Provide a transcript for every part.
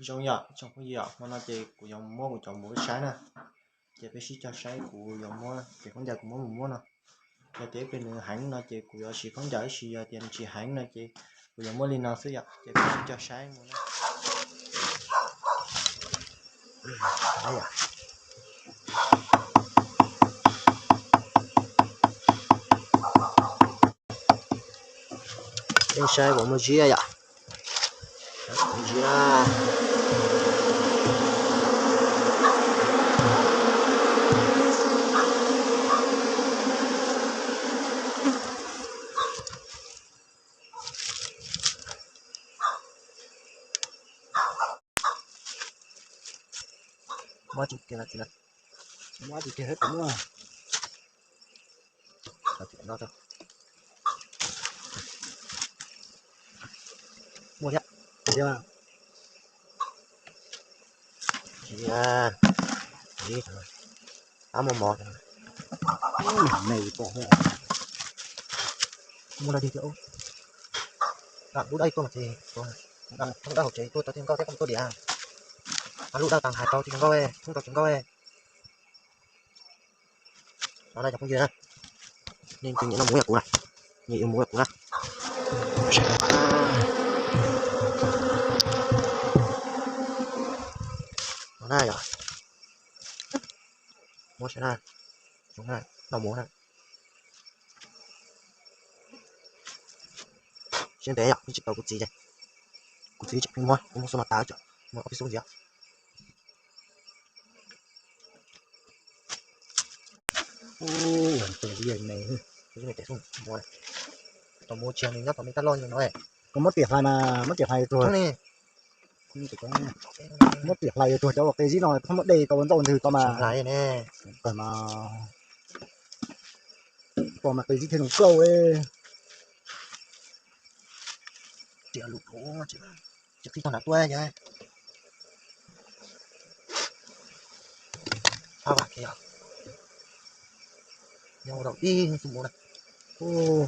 Zoo yom, tsoom phooj ywg, hmo no ces kuv yuav muab kuv cov npua saib na. Ces peb sib cog saib, kuv yuav muab tes khaub ncaws kuv muab mus muab no. Yog tias ib pliag nws heev no ces kuv yuav siv khaub ncaws, tab sis yog tias nws tsis heev no ces kuv yuav muab li no xwb yom. Ces peb sib cog saib mus na. Peb saib puas muaj ziab yom. Ziab. Muab tsis kiag, muab tsis kiag, muab. Muaj thiab. Ab, muaj mov. Me pom, muaj dab dig thiab. Lub dawb tuaj mas ces, lub dawb hauv tsev tuaj tau tsis nkauj thiab, koj mus tuaj diam. Lub dawb tag hais tau tsis nkauj, thoob tau tsis nkauj. No na cov phooj ywg na, nej tus nyiam noj muv yam kuv na, nyiam yuav muv yam kuv na. No na yom, muab saib na, noj muv na. Siab ntev yom, tsis tau kuv txiv ces, kuv txiv tseem pheej muab, kuv muab xub no tas, muab ob peb xub ntxiv. Tus me, tus me tes xub, tau muab tsis nyob tom me tab loj no. Koj muab tiam hlais mas muab tiam hlais tuag. Muab tiam hlais tuag cov qe zib no, muab de tau ua ntauj ntws tau mas. Kawg mas, pom mas qe zib thiaj zoo kauj. Tiam lus, tsis qhib tog nrad tuaj yog. Ab, vam kiag yom. Nyob ua dau ib xub muv na. Kwv,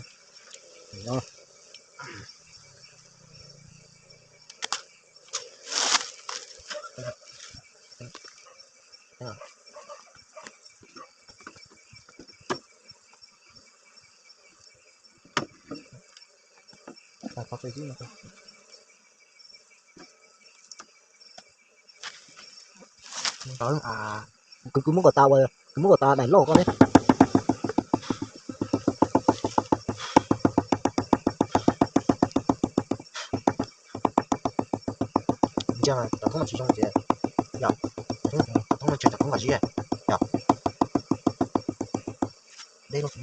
kwv muab kom tas, kwv muab kom tas daim loj koj ne. Ntsia cov thoob no tsis zoo ces, yog, cov thoob no tsis, cov thoob kom zib, yog, deb lub.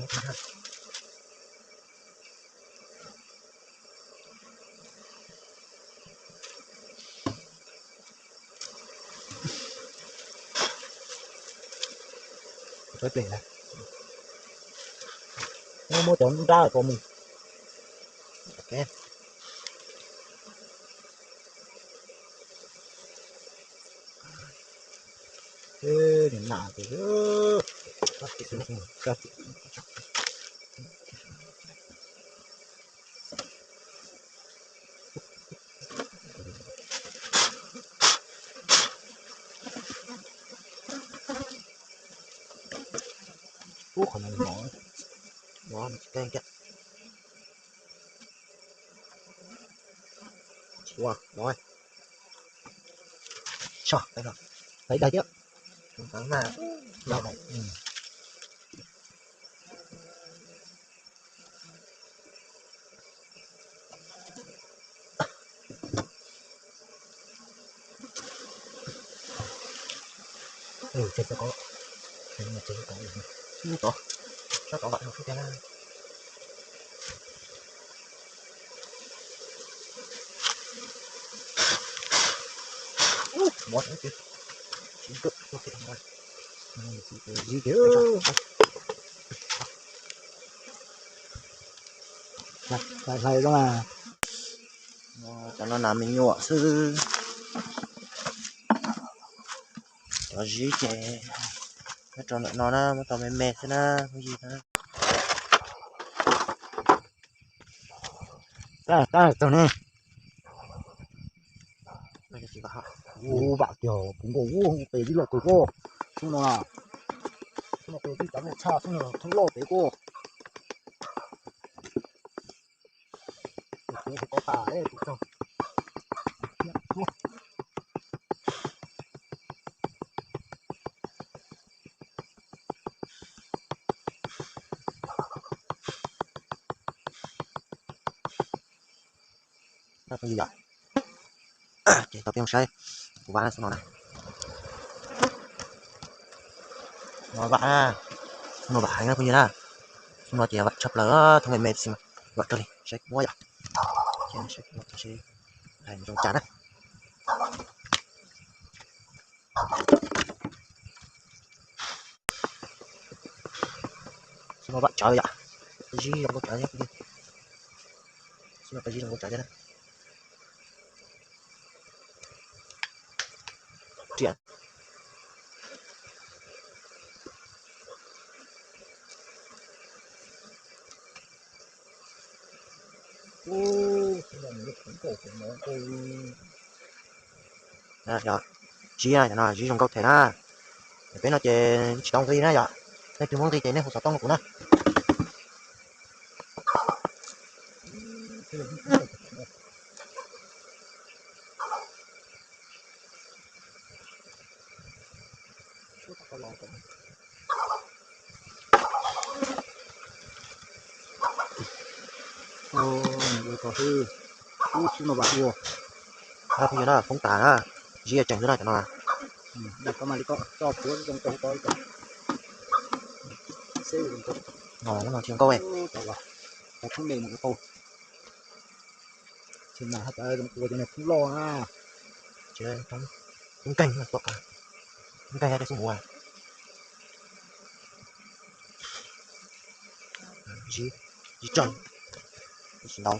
Muab cov nrab ko mus. Ub, qhov no mov, mov tsis keej kiag. Ua no, so, ib daig thiab. Hlais zoo na. Cov no nas me nyuam xwb. Cov zib ces nyob rau ntawm no na, muab tau me me xwb na, phooj ywg na. Tab tab tug ne. Ua vam tiag, kuv nkaus ua nkaus pes tib loj kawg koj. Xub no, xub no kuv tib cov me tshaj xub no thoob loj pes koj. Kuv tsis tau tas kuv txog. Phooj ywg yom, ces tau peb mus saib kuv vam xub no na. No vam, xub no vam heev na phooj ywg na. Xub no ces vam tshaj plaws, thoob me me xwb mas vam raws li saib kuv muab yom. Ces saib kuv muab ces hais zoo cas na. Xub no vam tsawv yom, zib zoo nkauj tsawv thiab. Xub no zib zoo nkauj tsawv thiab na. Riam. Zib no, zib zoo nkauj thiab na. Peb no ces tsis tau nqi na yom. Nej twg muab nqi ces nej hu xov tooj rau kuv na. Ua kom hwj, ub xub no vam ua. Phooj ywg na, poob tas na, zib tseem xwb na cov no. No, no tsis zoo nkauj. Tsis mas haj tawv zoo ua cov niag thoob loj na. Ces thoob nkeeg, thoob nkeeg tej xub mus. Zib, zib tseem, tsis ntau.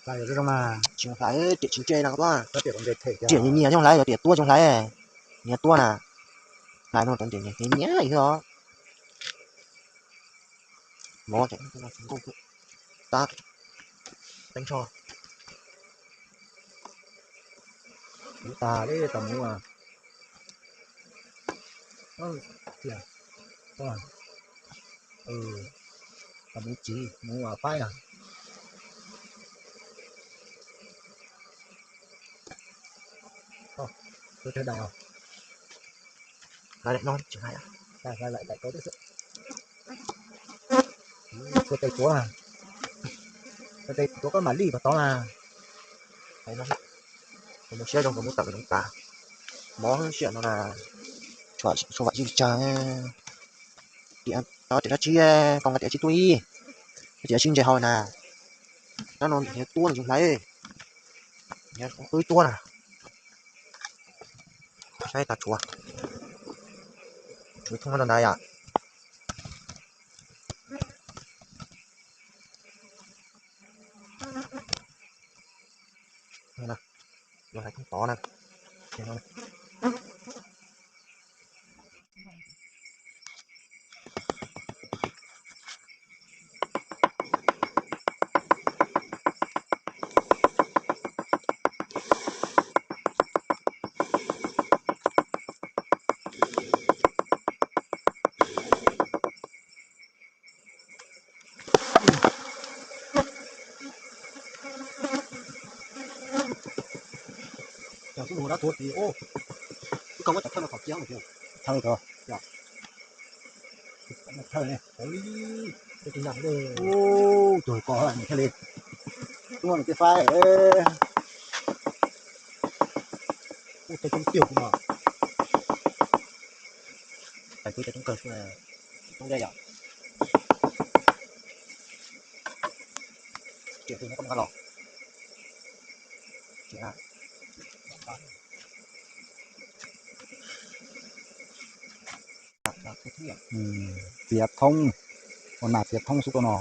Hlais zoo mas tsis hlais, riam tsis ntse no, riam nyias nyias zoo hlais, yog riam tuab zoo hlais, nyias tuab na. Hlais no cov riam nyias nyias xwb os. Mov tab teeb tsho. Kuv tas li tau mus, tau mus tsiv mus faib. Tus thawj daim os. Hlais daim no tsis hlais, hlais daim tau xwb. Txhua tes tuav, txhua tes tuav koj mam li kom tau na. Mus siab zoo, mus tawm zoo tas. Mov siab no na, tshuav vam zib tsawg. Riam tau riam dab tsi, koj nqa riam dab tsi tuaj ib, riam sib ntse hau na. Rab no nyias tuab nws zoo hlais, nyias qwb tuab na. Saib tas tshuav, tshuav thoob rau ntawd yom. Yuav hlais thoob tod na. Cov xub mus dab tuav tis, ub, ib koj muab cov thawj no thaum cia, thawj ko, thawj ne, ub, tuag ko thiaj li, tuag nws tej faib, ub, tej coob tiag kuv mas, tais kuv cov coob kawg xwb, coob deb yom. Riam tus no koj nqa los. Txiav thoob, ua nas txiav thoob xwb koj no.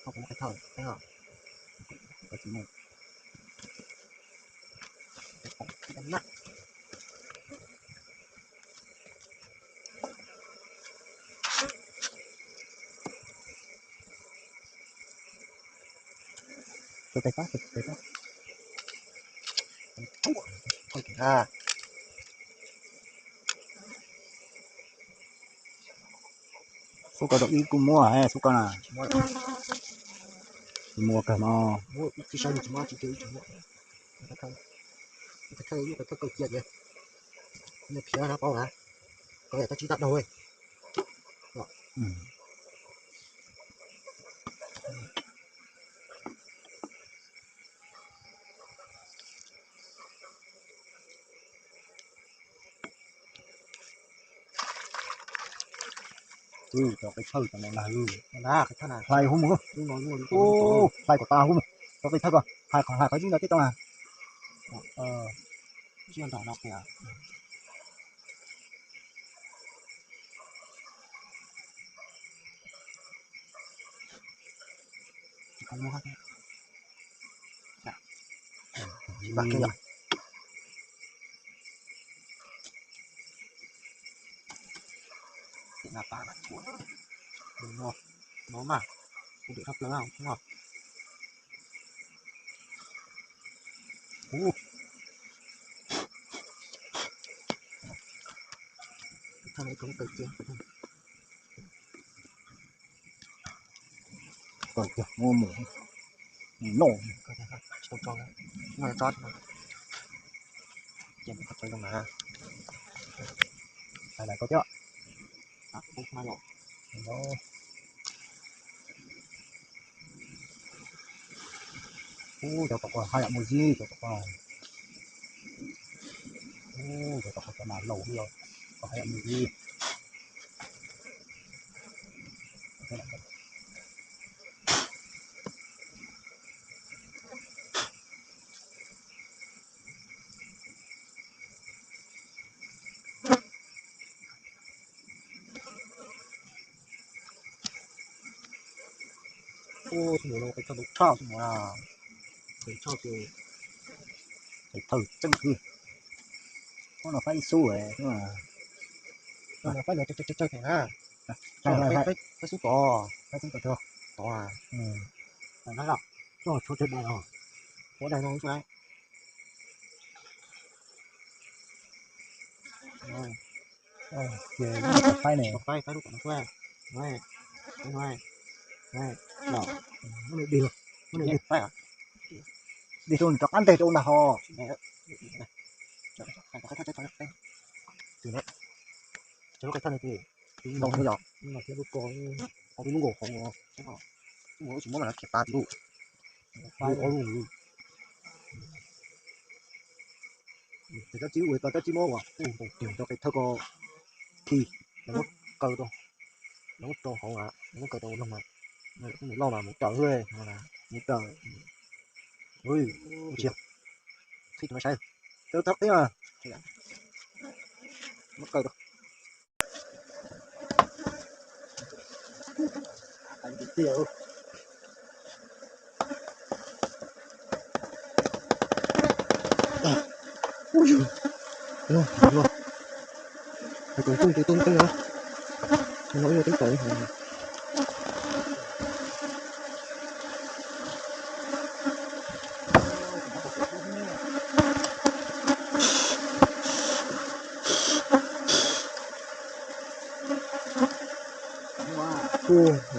Koj puas muaj qe thawj? Qe os. Koj tsis muaj. Tus tes pab, tus tes pab. Xub koj tau ib kuj muab, xub koj na. Tsis muaj kawg no. Ib thawj ib thawj kaw cia ces nej khiav no paub na, koj yog tab tsib tab daug. Cov qe thawj cov no lag, hlais huv mus, hlais kom tas huv mus. Cov qe thawj ko, hlais qhov hlais qhov zib no tib tau na. Muab mus noj, noj tsob, ces qhov tseem zoo na. Hais lawm koj thiab. Ub, cov tom ko haj yam muaj zib, cov tom ko. Ub, cov tom ko cov mas laus li os, ko haj yam muaj zib. Ub, tus mus no qe thawj ntau tshaj tus mus na. Qe thawj ces, qe thawj tseeb kawg. Ub, no faib ib xub, faib no tsawg tsawg tsawg na. Faib xub tod, faib xub tod tod. Tshuav tsawg dais os, tshuav dais no xwb na. Ces faib ne, faib faib lub tom no xwb. Dig, dig rau nws rov qab nteg rau ntag ho. Tsis muab mas khiav tas lub, ob lub. Tes kab tsib ua tau kab tsib mob as, tus qe thawj ko khi, lawv muab kaw tau, lawv muab rau hauv, lawv muab kaw tau noog mas, mus loj mas mus raws xwb, mus raws, ua tsis yog, khi tus no saib, tau tau qib mas, muab kaw tau. Hais kom tooj ces tooj teeb os, no ib yog teeb tawm.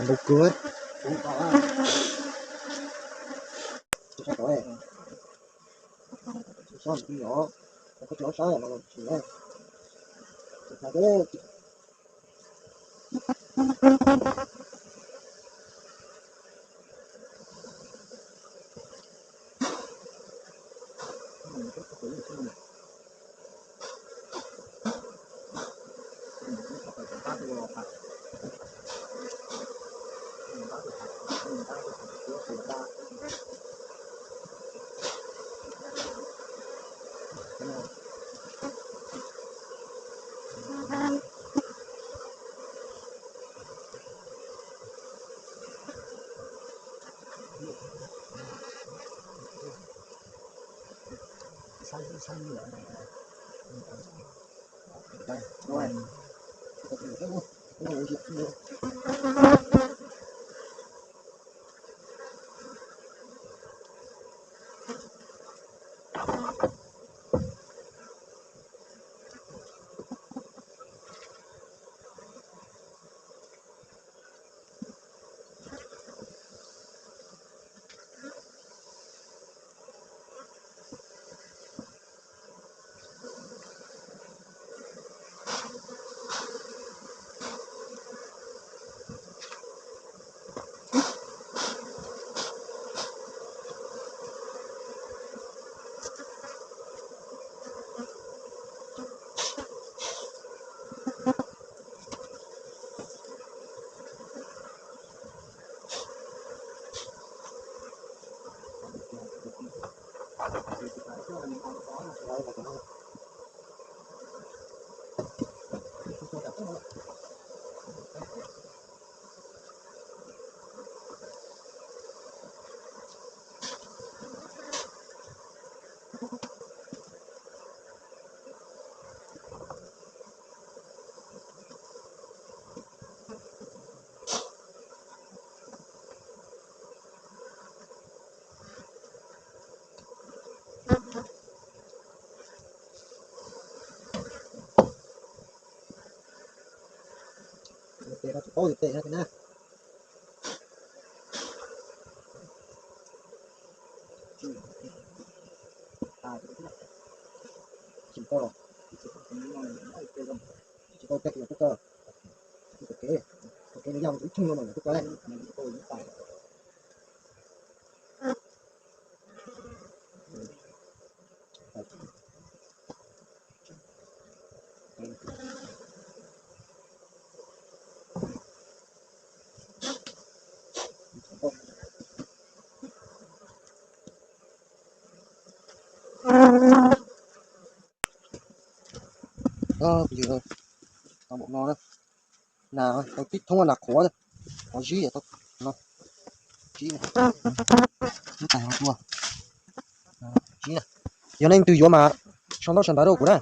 Ntau kawg. Tes no tsis paub tes no na. Tsis tau los, tsis tau teg los tub ko, tub ko kev, tub ko kev no yog ib txheej no mas tub ko le. Yog tau npaum no na, nas tau tib thoob nas qhuav, qhuav zib tau no, zib na, lub tais ho tuag, zib na. Yog leej twg yuav mas sau ntaub sau ntawv rau kuv na.